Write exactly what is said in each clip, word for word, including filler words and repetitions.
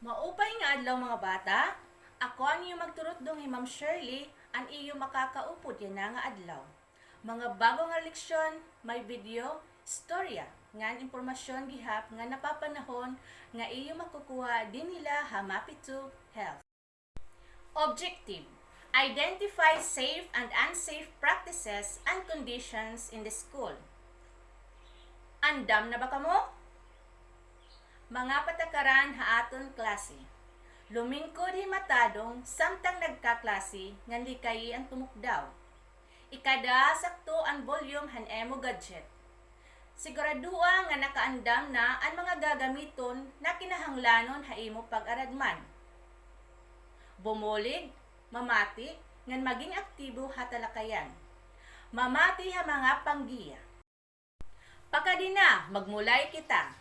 Maupay nga adlaw, mga bata. Ako an iyo magturutdo nga hi Ma'am Shirley, an iyo makakaupod yana nga adlaw. Mga bago nga leksyon, may video, istorya, ngan impormasyon gihap nga napapanahon nga iyo makukuha dinhi la ha Mapitug Health. Objective: identify safe and unsafe practices and conditions in the school. Andam na ba kamo? Mga patakaran ha aton klase. Lumingkod hin matadong samtang nagkaklase ngan likayi an tumukdaw. Ikada sakto an volume han imo gadget. Siguradoa nga nakaandam na an mga gagamiton na kinahanglanon ha imo pag-aradman. Bumulig, mamati, ngan maging aktibo ha talakayan. Mamati ha mga panggiya. Pakadi na, magmulay kita.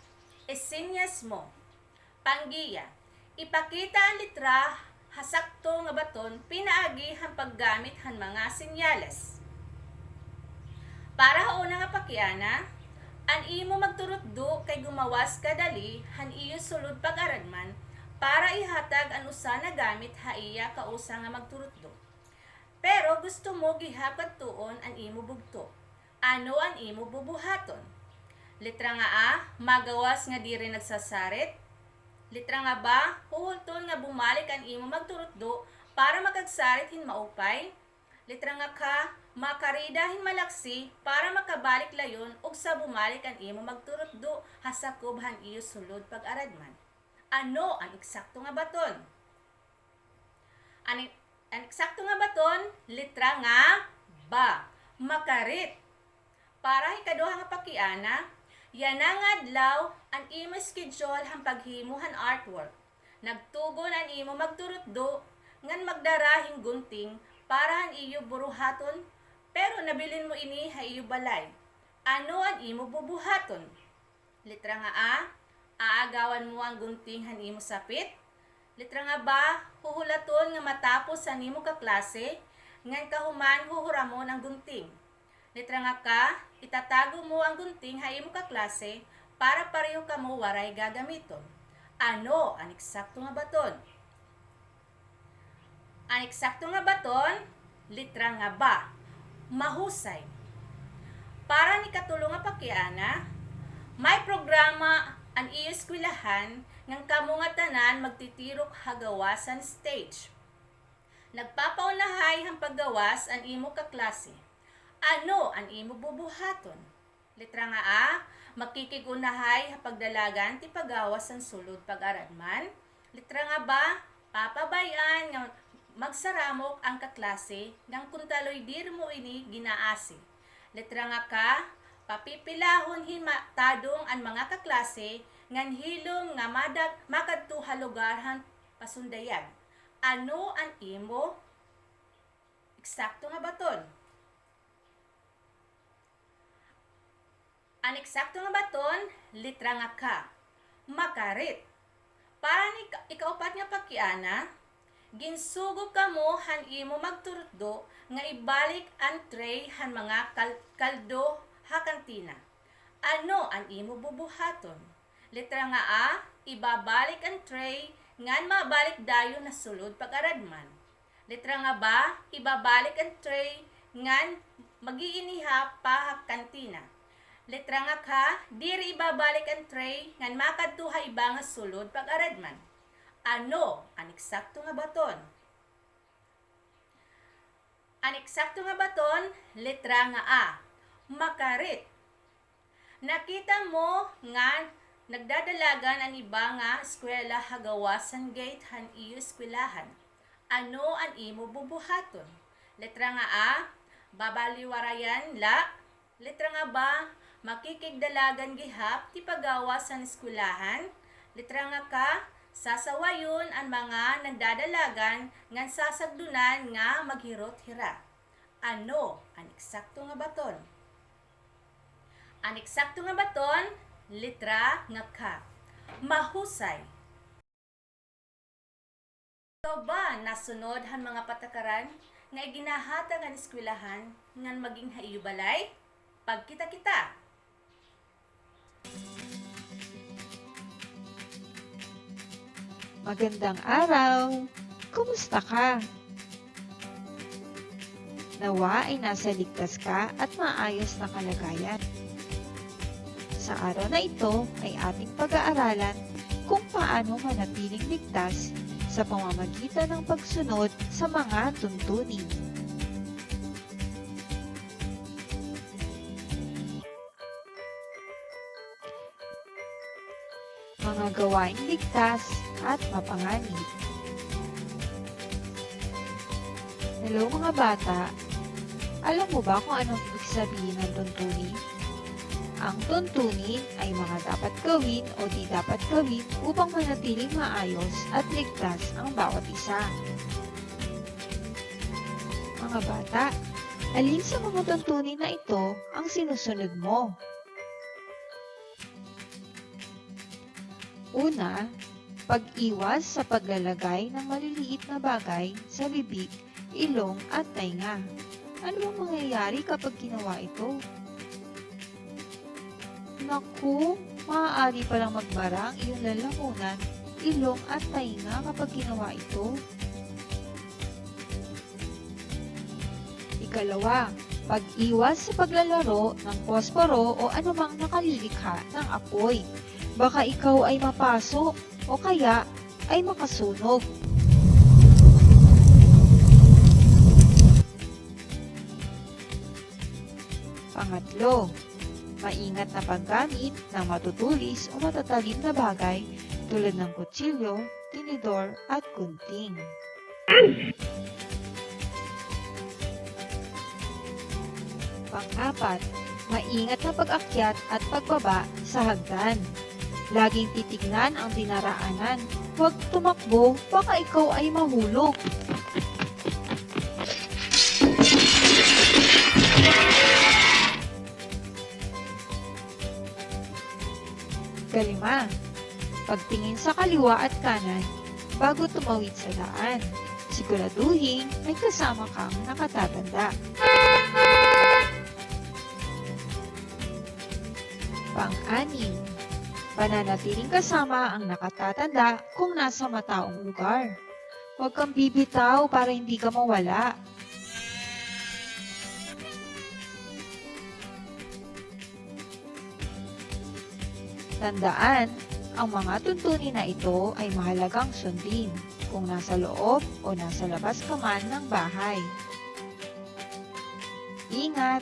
Isinyas mo. Panggiya: ipakita an letra ha sakto nga baton pinaagi han paggamit han mga senyales. Para ha una nga pakiana, an imo magturutdo kay gumawas kadali han iyo sulod pag-aradman para ihatag an usa na gamit ha iya kausa nga magturutdo. Pero gusto mo gihap kadtuon an imo bugto. Ano an imo bubuhaton? Letra nga A, magawas nga diri nagsasarit. Letra nga Ba, huhulton nga bumalik an imo magturutdo para makagsarit hin maupay. Letra nga Ka, makarida hin malaksi para makabalik layon ug sa bumalik an imo magturutdo ha sakob han iyo sulod pag-aradman. Ano an eksakto nga baton? An, an eksakto nga baton, letra nga Ba, makarit. Para ha ikaduha nga pakiana, yana nga adlaw an imo schedule han paghimo han artwork. Nagtugon an imo magturutdo ngan magdara hin gunting para han iyo buruhaton, pero nabilin mo ini ha iyo balay. Ano an imo bubuhaton? Letra nga A, aagawan mo an gunting han imo sapit. Letra nga Ba, huhulaton nga matapos an imo kaklase, ngan kahuman huhuramon an gunting. Letra nga Ka, itatago mo an gunting ha imo kaklase para pareho kamo waray gagamiton. Ano an eksakto nga baton? An eksakto nga baton, letra nga Ba, mahusay. Para han ikatulo nga pakiana, may programa an iyo eskwelahan ngan kamo nga tanan magtitirok ha gawas han stage. Nagpapaunahay han paggawas an imo kaklase. Ano an imo bubuhaton? Letra nga A, makikig-unahay ha pagdalagan tipagawas han sulod pag-aradman. Letra nga Ba, papabay-an nga magsaramok an kaklase ngan kuntaloy diri mo ini ginaasi. Letra nga Ka, papipilahon hin matadong an mga kaklase ngan hilom nga madag-, makadto ha lugar han pasundayag. Ano an imo eksakto nga baton? An eksakto nga baton, letra nga Ka, makarit. Para han ika-, ikaupat nga pakiana, ginsugo kamo han imo magturutdo nga ibalik an tray han mga kal-, kaldo ha kantina. Ano an imo bubuhaton? Letra nga A, ibabalik an tray ngan mabalik dayon ha sulod pag-aradman. Letra nga Ba, ibabalik an tray ngan mag-iiniha pa ha kantina. Letra nga Ka, diri ibabalik an tray ngan makadto ha iba nga sulod pag-aradman. Ano an eksakto nga baton? An eksakto nga baton, letra nga A, makarit. Nakita mo nga nagdadalagan an iba nga eskwela ha gawas han gate han iyo eskwelahan. Ano an imo bubuhaton? Letra nga A, babaliwarayan la. Letra nga Ba, makikigdalagan gihap tipagawas han eskwelahan. Letra nga Ka, sasawayon an mga nagdadalagan ngan sasagdonan nga maghirot hira. Ano an eksakto nga baton? An eksakto nga baton, letra nga Ka, mahusay. Ikaw ba nasunod han mga patakaran nga iginahatag han eskwelahan ngan maging ha iyo balay? Pagkita-kita! Magandang araw! Kumusta ka? Nawa ay nasa ligtas ka at maayos na kalagayan. Sa araw na ito ay ating pag-aaralan kung paano manatiling ligtas sa pamamagitan ng pagsunod sa mga tuntunin. Mga gawaing ligtas at mapanganib. Hello, mga bata! Alam mo ba kung anong ibig sabihin ng tuntunin? Ang tuntunin ay mga dapat gawin o di dapat gawin upang manatiling maayos at ligtas ang bawat isa. Mga bata, alin sa mga tuntunin na ito ang sinusunod mo? Una, pag-iwas sa paglalagay ng maliliit na bagay sa bibig, ilong at tainga. Ano bang mangyayari kapag ginawa ito? Naku, maaari palang magbara ang iyong lalamunan, ilong at tainga kapag ginawa ito. Ikalawa, pag-iwas sa paglalaro ng posporo o anumang nakalilikha ng apoy. Baka ikaw ay mapaso o kaya ay makasunog. Pangatlo, maingat na paggamit ng matutulis o matatalim na bagay tulad ng kutsilyo, tinidor, at gunting. Pang-apat, maingat na pag-akyat at pagbaba sa hagdan. Laging titignan ang dinaraanan. Huwag tumakbo, baka ikaw ay mahulog. Kalima, pagtingin sa kaliwa at kanan bago tumawid sa daan. Siguraduhin may kasama kang nakatatanda. Pang-anim, pananatiling kasama ang nakatatanda kung nasa mataong lugar. Huwag kang bibitaw para hindi ka mawala. Tandaan, ang mga tuntunin na ito ay mahalagang sundin kung nasa loob o nasa labas ka man ng bahay. Ingat!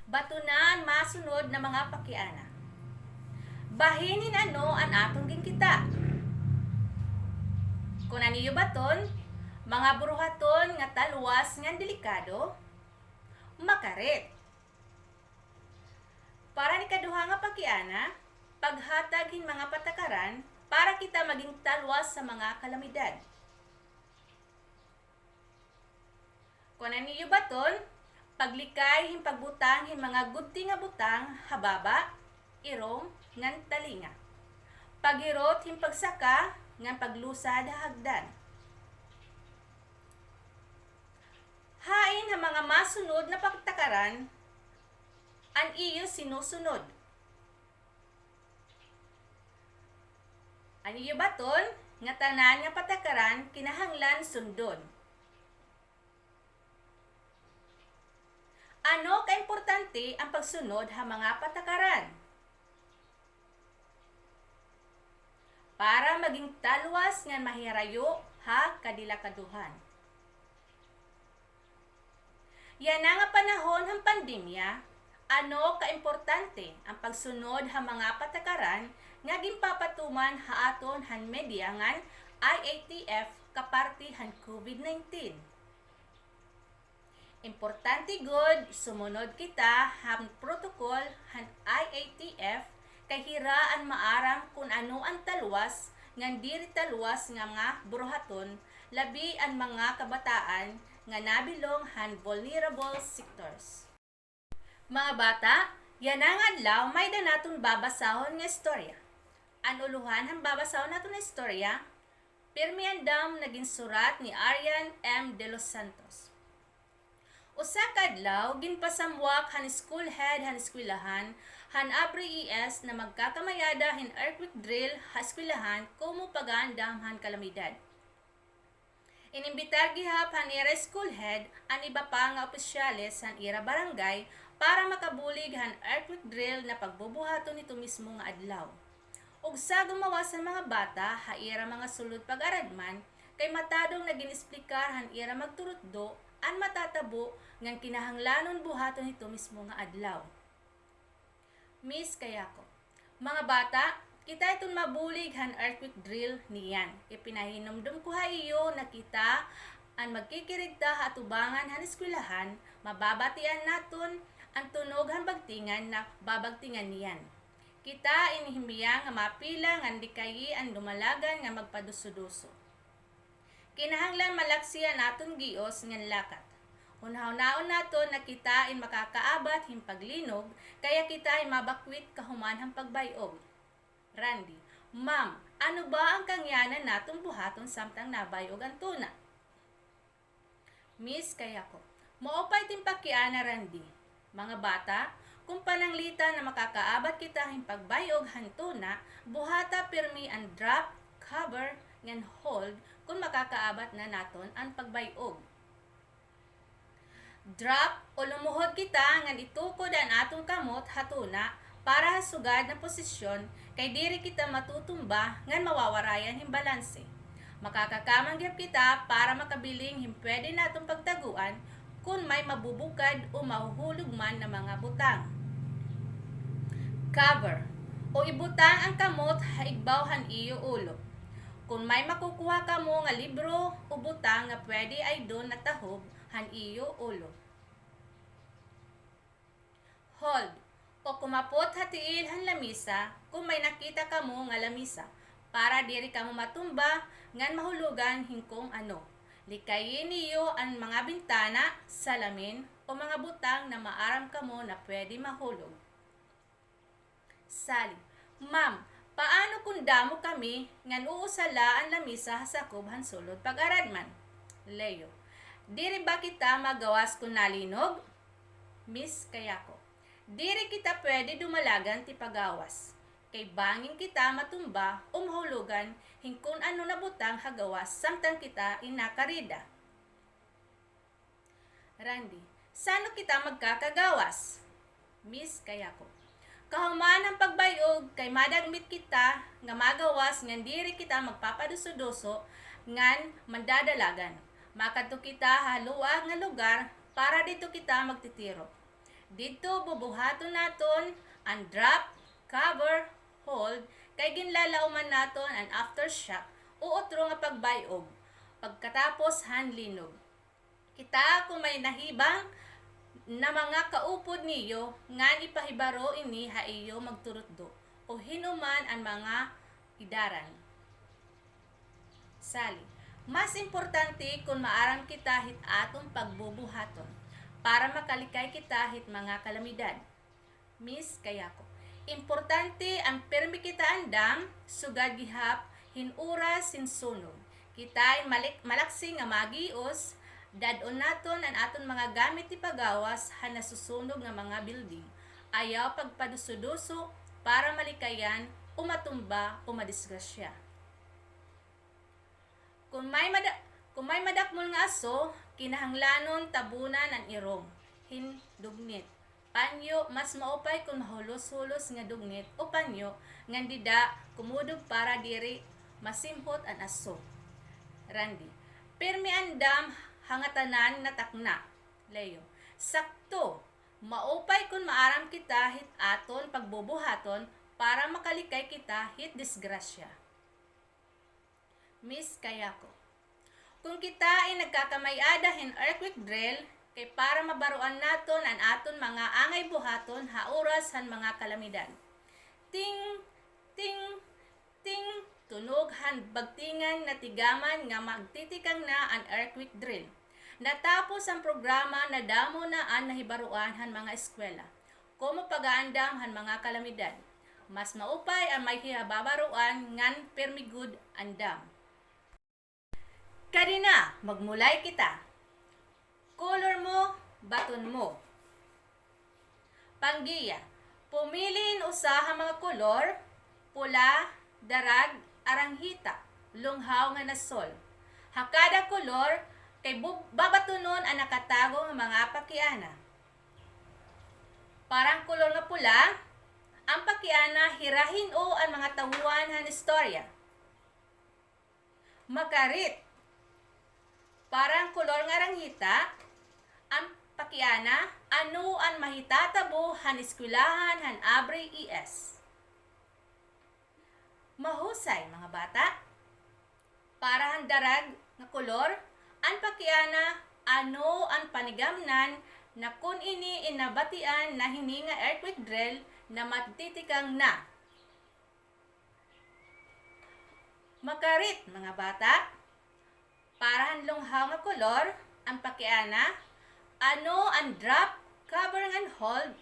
Bato na an masunod na mga pakiana. Bahin hin ano an aton ginkita. Kon an iyo baton, mga buruhaton nga talwas ngan delikado, makarit. Para han ikaduha nga pakiana, paghatag hin mga patakaran para kita maging talwas sa mga kalamidad. Kon an iyo baton, paglikay hin pagbutang hin mga gudti nga butang ha baba, irong, ngan talinga. Paghirot hin pagsaka ngan paglusad ha hagdan. Hain ha mga masunod na patakaran an iyo sinusunod? An iyo baton nga tanan nga patakaran kinahanglan sundon. Ano kaimportante an pagsunod ha mga patakaran? Para maging talwas ngan mahirayo ha kadelikadohan. Yana nga panahon han pandemya, ano kaimportante an pagsunod ha mga patakaran nga ginpapatuman ha aton han media ngan I A T F kaparte han COVID nineteen? Importante gud sumunod kita han protocol han I A T F kay hira an maaram kon ano an talwas ngan diri talwas nga mga buruhaton, labi an mga kabataan nga nabilong han vulnerable sectors. Mga bata, yana nga adlaw may-ada naton babasahon nga istorya. An ulohan han babasahon naton nga istorya, Pirmi Andam, nga ginsurat ni Arian M. De Los Santos. Usa ka adlaw, ginpasamwak han school head han eskwelahan Han ABRI-ES na magkakamay-ada hin earthquake drill ha eskwelahan komo pag-aandam han kalamidad. Inimbitar gihap han ira school head an iba pa nga opisyales han ira barangay para makabulig han earthquake drill na pagbubuhaton hito mismo nga adlaw. Ugsa gumawas an mga bata ha ira mga sulod pag-aradman kay matadong na gin-esplikar han ira magturutdo an matatabo ngan kinahanglanon buhaton hito mismo nga adlaw. Miss Kayako, mga bata, kita iton mabulig han earthquake drill niyan. Ipinahinumdom ko ha iyo na kita an magkikirigta ha atubangan han eskwelahan, mababatian naton an tunog han bagtingan na babagtingan niyan. Kita in himbiya nga mapila ngan likayi an dumalagan nga magpaduso-duso. Kinahanglan malaksi an aton gios ngan lakat. Hunahunahon naton na kita in makakaabat hin paglinog, kaya kita in mabakwit kahuman han pagbay-og. Randy, Ma'am, ano ba an kangyanan naton buhaton samtang nabay-og an tuna? Miss Kayako, maupay it im pakiana, Randy. Mga bata, kon pananglitan na makakaabat kita hin pagbay-og han tuna, buhata pirmi an drop, cover, ngan hold kon makakaabat na naton an pagbay-og. Drop o lumuhod kita ngan itukod an aton kamot ha tuna para ha sugad na posisyon kay diri kita matutumba ngan mawawarayan hin balanse. Makakakamang gihap kita para makabiling hin pwede naton pagtaguan kon may mabubukad o mahuhulog man na mga butang. Cover, o ibutang an kamot ha igbaw han iyo ulo. Kon may makukuha kamo nga libro o butang nga pwede aydon natahob han iyo ulo. Hold, o kumapot ha tiil han lamisa kon may nakita kamo nga lamisa, para diri kamo matumba ngan mahulogan hin kon ano. Likayi niyo an mga bintana, salamin, o mga butang na maaram kamo na pwede mahulog. Sally, Ma'am, paano kon damo kami ngan usa la an lamisa ha sakob han sulod pag-aradman? Leo, diri ba kita magawas kon nalinog? Miss Kayako, diri kita pwede dumalagan tipagawas, kay bangin kita matumba o mahulogan hin kon ano na butang ha gawas samtang kita in nakarida. Randy, san-o kita magkakagawas? Miss Kayako, kahuman han pagbay-og kay madagmit kita nga magawas ngan diri kita magpapaduso-duso ngan mandadalagan. Makadto kita ha luag nga lugar para didto kita magtitiro. Didto bubuhaton naton an drop, cover, hold, kay ginlalauman naton an aftershock o utro nga pagbay-og pagkatapos han linog. Kita kon may nahibang na mga kaupod niyo ngan ipahibaro ini ha iyo magturutdo o hin-o man an mga idaran. Sally, mas importante kon maaram kita hit aton pagbubuhaton para makalikay kita hit mga kalamidad. Miss Kayako, importante an pirmi kita andam, sugad gihap hin oras hin sunog. Kita in malik-, malaksi nga magios, dad-on naton an aton mga gamit tipagawas han nasusunog nga mga building. Ayaw pagpaduso-duso para malikayan o matumba o madisgrasya. Kon may mada-, kon may madakmol nga aso, kinahanglanon tabunan an irong hin dugnit. Panyo, mas maupay kon mahulos-hulos nga dugnit o panyo ngan dida kumudog para diri masimhot an aso. Randy, pirmi andam ha ngatanan natakna. Leo, sakto. Maupay kon maaram kita hit aton pagbubuhaton para makalikay kita hit disgrasya. Miss Kayako, kon kita in nagkakamay-ada hin earthquake drill, kay para mabaroan naton an aton mga angay buhaton ha oras han mga kalamidad. Ting, ting, ting, tunog han bagtingan natigaman nga magtitikang na an earthquake drill. Natapos an programa, nadamo na an nahibaroan han mga eskwela komo pag-aandam han mga kalamidad. Mas maupay an may hibabaroan ngan pirmi gud andam. Kadi na, magmulay kita. Kolor mo, baton mo. Panggiya, Pumili hin usa ha mga kolor, pula, darag, aranghita, lunghaw ngan asol. Ha kada kolor, kay bu-, babatunon an nakatago nga mga pakiana. Para han kolor nga pula, an pakiana, hirahin-o an mga tawoan han istorya. Makarit. Para han kolor nga aranghita, an pakiana, ano an mahitatabo han eskwelahan han Abri E S? Mahusay, mga bata. Para han darag nga kolor, an pakiana, ano an panigamnan na kon ini in nabatian na hini nga earthquake drill na magtitikang na? Makarit, mga bata. Para han lunghaw nga kolor, an pakiana, ano an drop, cover ngan hold,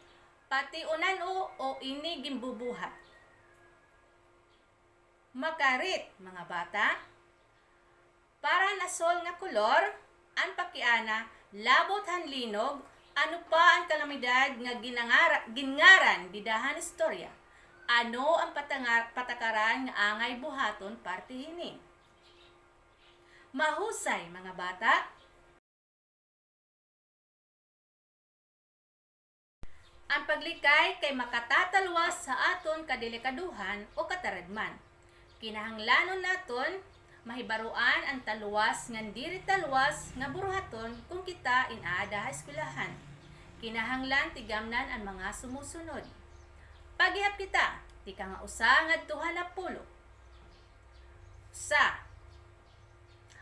pati unan-o o ini ginbubuhat? Makarit, mga bata. Para han asol nga kolor, an pakiana, labot han linog, ano pa an kalamidad nga ginangara-, ginngaran dida han istorya? Ano an patangar-, patakaran nga angay buhaton parte hini? Mahusay, mga bata. An paglikay kay makatatalwas ha aton kadelikadohan o kataradman. Kinahanglanon naton mahibaroan an talwas ngan diri talwas nga buruhaton kon kita in aada ha eskwelahan. Kinahanglan tigamnan an mga sumusunod. Paghihap kita, tikang ha usa ngadto ha napulo. Usa.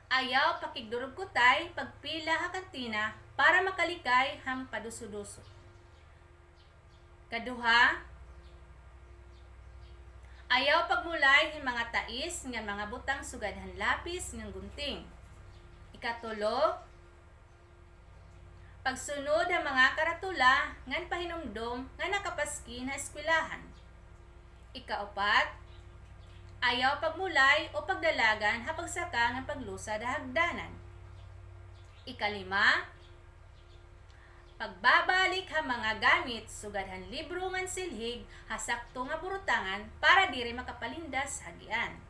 Ayaw pakigdurugkutay pagpila ha kantina para makalikay han paduso-duso. Kaduha, ayaw pagmulay hin mga tais ngan mga butang sugad han lapis ngan gunting. Ikatulo, pagsunod ha mga karatula ngan pahinumdom nga nakapaskin ha eskwelahan. Ikaupat, ayaw pagmulay o pagdalagan ha pagsaka ngan paglusad ha hagdanan. Ikalima, pagbabalik ha mga gamit sugad han libro ngan silhig ha sakto nga burutangan para diri makapalindas ha agian.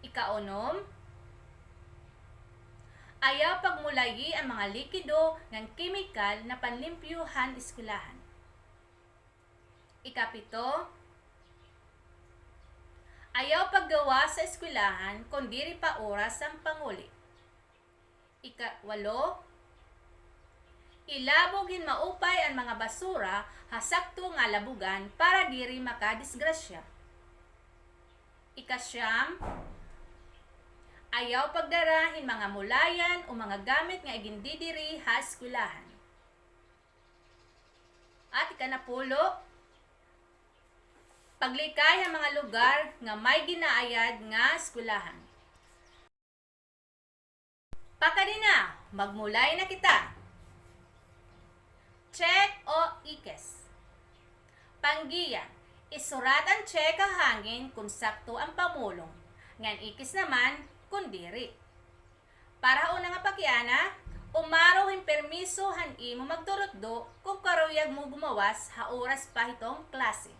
Ikaunom, ayaw pagmulayi an mga likido ngan kemikal na panlimpyo han eskwelahan. Ikapito, ayaw paggawas sa eskwelahan kon diri pa oras han panguli. Ikawalo, ilabog hin maupay an mga basura ha sakto nga labugan para diri makadisgrasya. Ikasiyam, ayaw pagdara hin mga mulayan o mga gamit nga igindidiri ha eskwelahan. At ikanapulo, paglikay ha mga lugar nga may ginaayad nga eskwelahan. Pakadi na, magmulay na kita. Check o ikis. Panggiya, isurat an check ha hangin kon sakto an pamulong, ngan ikis naman kon diri. Para ha una nga pakiana, umaro hin permiso han imo magturutdo kon karuyag mo gumawas ha oras pa hiton klase.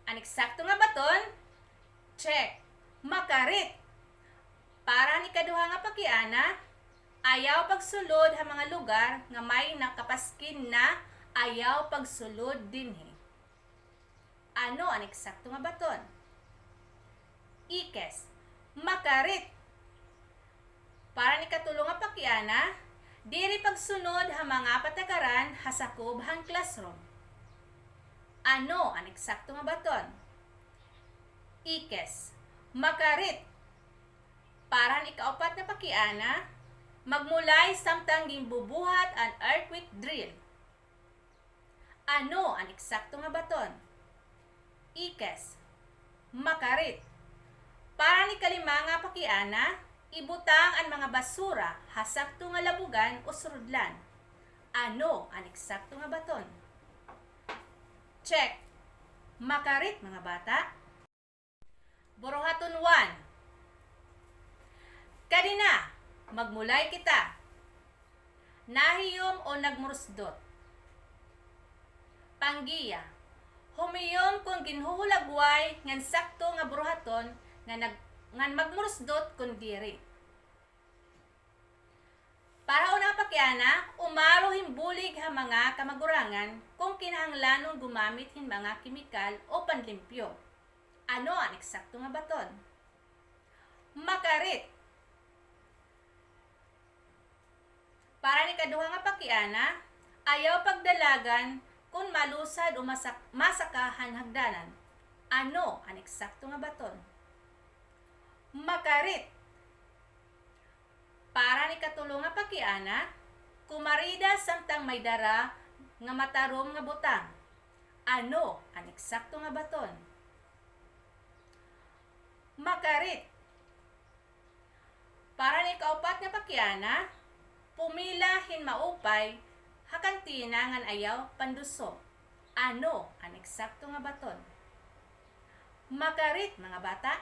An eksakto nga baton, check, makarit. Para han ikaduha nga pakiana, ayaw pagsulod ha mga lugar nga may nakapaskin na ayaw pagsulod dinhi. Ano an eksakto nga baton? Ikis, makarit. Para han ikatulo nga pakiana, diri pagsunod ha mga patakaran ha sakob han classroom. Ano an eksakto nga baton? Ikis, makarit. Para han ikaupat nga pakiana, magmulay samtang ginbubuhat an earthquake drill. Ano an eksakto nga baton? Ikis, makarit. Para han ikalima nga pakiana, ibutang an mga basura ha sakto nga labugan o surudlan. Ano an eksakto nga baton? Check. Makarit, mga bata. Buruhaton one. Kadi na, magmulay kita. Nahiyom o nagmurusdot? Panggiya, humiyom kon ginhuhulagway ngan sakto nga buruhaton nga nag-, ngan magmurusdot kon diri. Para una nga pakiana, umaro hin bulig ha mga kamagurangan kon kinahanglanon gumamit hin mga kemikal o panlimpyo. Ano an eksakto nga baton? Makarit. Para han ikaduha nga pakiana, ayaw pagdalagan kon malusad o masak-, masaka han hagdanan. Ano an eksakto nga baton? Makarit. Para han ikatulo nga pakiana, kumarida samtang may dara nga matarom nga butang. Ano an eksakto nga baton? Makarit. Para han ikaupat nga pakiana, pumila hin maupay ha kantina ngan ayaw panduso. Ano an eksakto nga baton? Makarit, mga bata.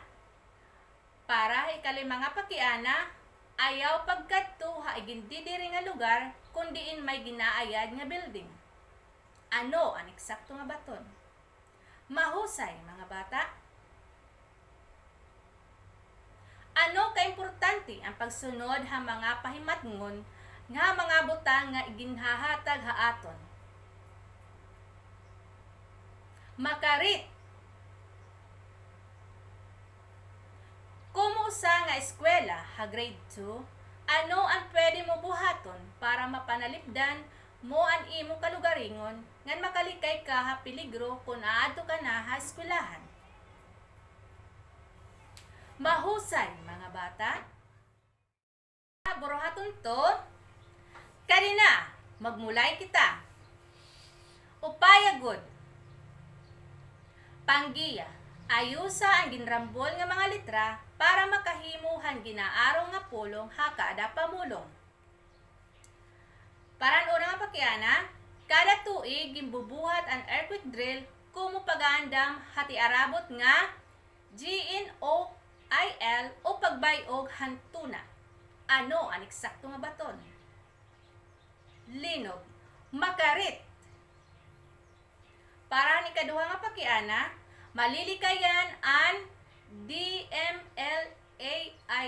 Para ha ikalima nga pakiana, ayaw pagkadto ha igindidiri nga lugar kon diin may ginaayad nga building. Ano an eksakto nga baton? Mahusay, mga bata. Ano kaimportante an pagsunod ha mga pahimatngon nga mga butang nga iginhahatag ha aton? Makarit. Komo usa nga eskwela ha grade two, ano an pwede mo buhaton para mapanalipdan mo an imo kalugaringon ngan makalikay ka ha peligro kon aadto ka na ha eskwelahan? Mahusay, mga bata. Buruhaton to. Kadi na, magmulay kita. Upaya gud. Panggiya, ayusa an ginrambol nga mga letra para makahimo han ginaaro nga pulong ha kada pamulong. Para han una nga pakiana, kada tuig ginbubuhat an earthquake drill komo pag-aandam ha tiarabot nga G N O I L o pagbay-og han tuna. Ano an eksakto nga baton? Linog. Makarit. Para han ikaduha nga pakiana, malilikayan an D M L A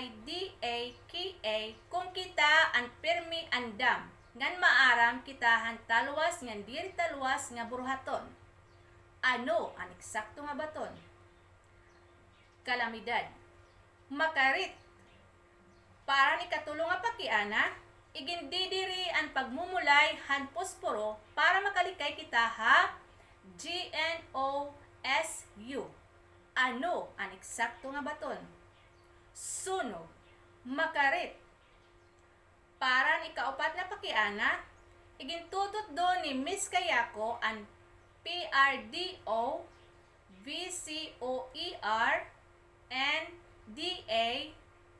I D A K A kon kita an pirmi andam ngan maaram kita han talwas ngan diri talwas nga buruhaton. Ano an eksakto nga baton? Kalamidad. Makarit. Para han ikatulo nga pakiana, igindidiri an pagmumulay han posporo para makalikay kita ha G N O S U. Ano an eksakto nga baton? Sunog. Makarit. Para han ikaupat nga pakiana, igintututdo ni Miss Kayako an P R D O, V C O E R, and D A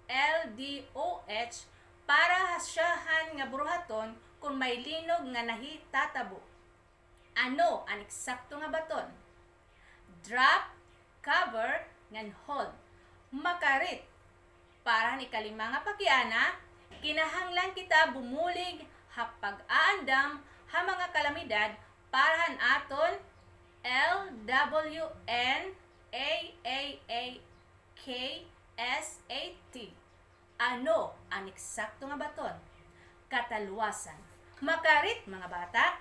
L D O H para ha syahan nga buruhaton kon may linog nga nahitatabo. Ano an eksakto nga baton? Drop, cover, ngan hold. Makarit. Para han ikalima nga pakiana, kinahanglan kita bumulig ha pag-aandam ha mga kalamidad para han aton L W N A A A K S A T. Ano an eksakto nga baton? Katalwasan. Makarit, mga bata.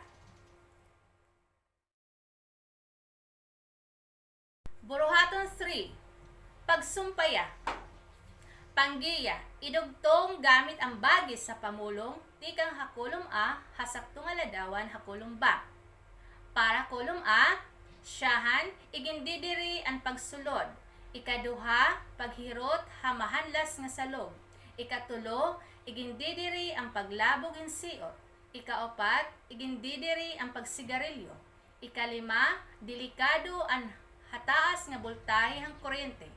Buruhaton three, pagsumpaya. Panggiya, idugtong gamit an bagis ha pamulong tikang ha kolum A ha sakto nga ladawan ha kolum ba. Para kolum A, syahan, igindidiri an pagsulod. Ikaduha, paghirot ha mahanlas nga salog. Ikatulo, igindidiri an paglabog hin siot. Ikaupat, igindidiri an pagsigarilyo. Ikalima, delikado an hataas nga boltahe han kuryente.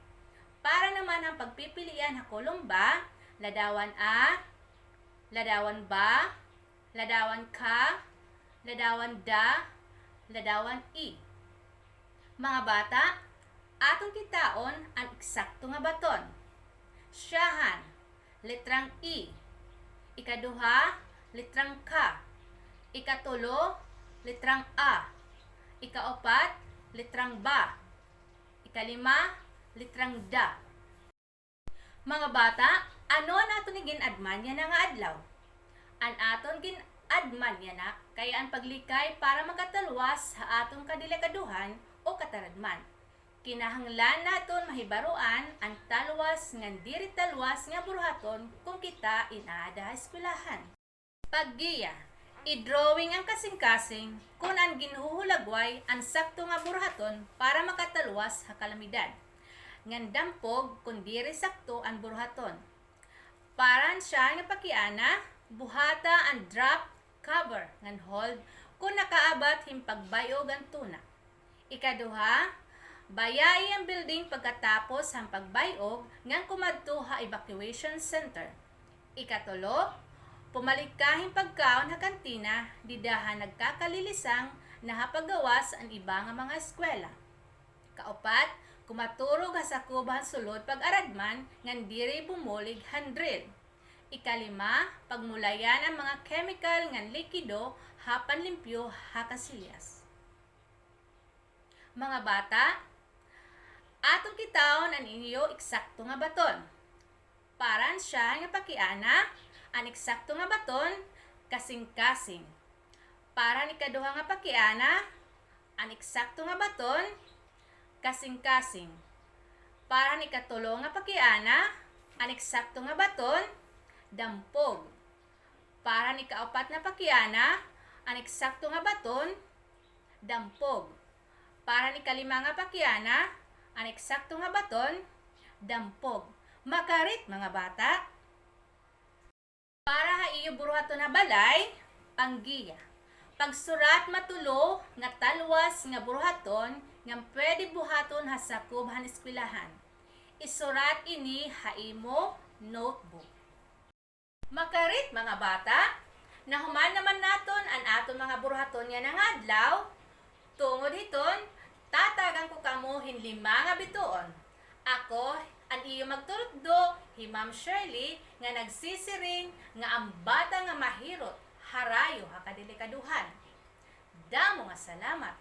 Para naman han pagpipilian ha kolum ba, ladawan A, ladawan ba, ladawan ka, ladawan da, ladawan i. Mga bata, aton kitaon an eksakto nga baton. Syahan, litrang i. Ikaduha, litrang ka. Ikatulo, litrang a. Ikaupat, litrang ba. Ikalima, litrang da. Mga bata, ano an aton igin-adman yana nga adlaw? An aton gin-adman yana kay an paglikay para makatalwas ha aton kadelikadohan o kataradman. Kinahanglan naton mahibaroan an talwas ngan diri talwas nga buruhaton kon kita in aada ha eskwelahan. Paggiya, i-drawing an kasingkasing kon an ginhuhulagway an sakto nga buruhaton para makatalwas ha kalamidad, ngan dampog kon diri sakto an buruhaton. Para han syahan nga pakiana, buhata an drop, cover, ngan hold kon nakaabat hin pagbay-og an tuna. Ikaduha, bayai an building pagkatapos han pagbay-og ngan kumadto ha evacuation center. Ikatulo, pumalit ka hin pagkaon ha kantina dida han nagkakalilisang na ha paggawas an iba nga mga eskwela. Kaupat, kumaturog ha sakob han sulod pag-aradman ngan diri bumulig han drill. Ikalima, pagmulayan an mga kemikal ngan likido ha panlimpyo ha kasilyas. Mga bata, aton kitaon an iyo eksakto nga baton. Para han syahan nga pakiana, an eksakto nga baton, kasingkasing. Para han ikaduha nga pakiana, an eksakto nga baton, kasingkasing. Para han ikatulo nga pakiana, an eksakto nga baton, dampog. Para han ikaupat nga pakiana, an eksakto nga baton, dampog. Para han ikalima nga pakiana, an eksakto nga baton, dampog. Makarit, mga bata. Para ha iyo buruhaton ha balay, panggiya. Pagsurat matulo nga talwas nga buruhaton nga pwede buhaton ha sakob han eskwelahan. Isurat ini ha imo notebook. Makarit, mga bata, nahuman naman naton an aton mga buruhaton yana nga adlaw. Tungod hiton, tatagan ko kamo hin lima nga bituon. Ako an iyo magturutdo, hi Ma'am Shirley, nga nagsisiring nga an bata nga mahirot harayo ha kadelikaduhan. Damo nga salamat.